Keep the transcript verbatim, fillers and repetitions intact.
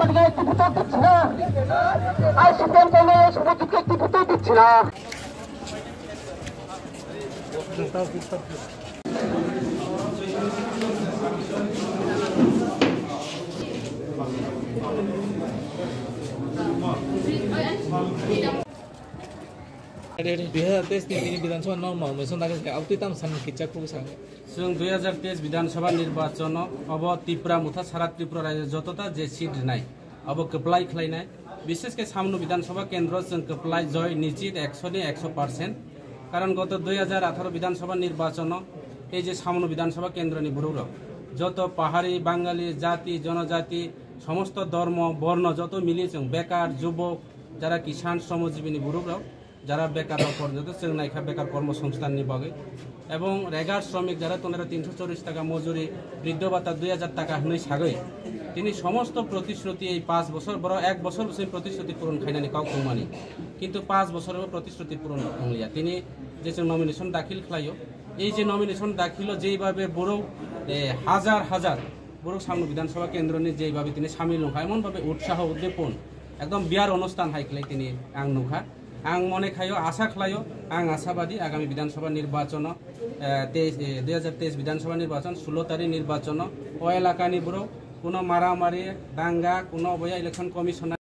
Deputy দিচ্ছি না। আইসিপিএম কংগ্রেস উপযুক্ত deputy দিচ্ছি না। Dui hazar teis ni tini Bidhan Sabha no nomination dakhil khe, aboni tamo san kichak kubu sa. Chwng dui hazar teis Bidhan Sabha nirbachon o obo Tipra motha sara Tripura rajyo jotota je seat rwnai, obo kwplai khlainai. Bishesh khe Samno Bidhan Sabha kendro chwng kwplai joy nichit ekso ni ekso percent. Karon goto dui hazar atharo Bidhan Sabha nirbachon o ei je Samno Bidhan Sabha kendro ni borok rok joto pahari, Bangali, jati, jonojati, somosto dhormo, borno joto mili chwng bekar, jubok, jara kisan, sromojibini borok rok, jara bekar rok porjonto chwng naikha bekar kormo songsthan ni bagwi, ebong regar sromik jara tongnai rok tinso chollish taka mojuri, briddho bhata dui hajar taka hwnwi sagwi tini somosto protishruti ei paanch bochor, borok ek bochor bwswk protishruti puron khainani kok tongmani, kintu paanch bochor o protishruti puron wngliya. Tini je chwng nomination dakhil khlaio, ei je nomination dakhilo jeibabe borok, eh, hajar hajar borok Samno Bidhan Sabha kendroni jeibabe tini samil wngkha, emon babe utsaho uddipon ekdom biyar onusthan hai khlai tini ang nukha. Ang mone khaio, asa khlaio, ang asabadi agami Bidhan Sabha nirbachono, eh, teis, eh, dui hajar teis Bidhan Sabha nirbachon, sulo tarik nirbachono o elakani borok kuno maramari, danga, kuno oboya election commissioner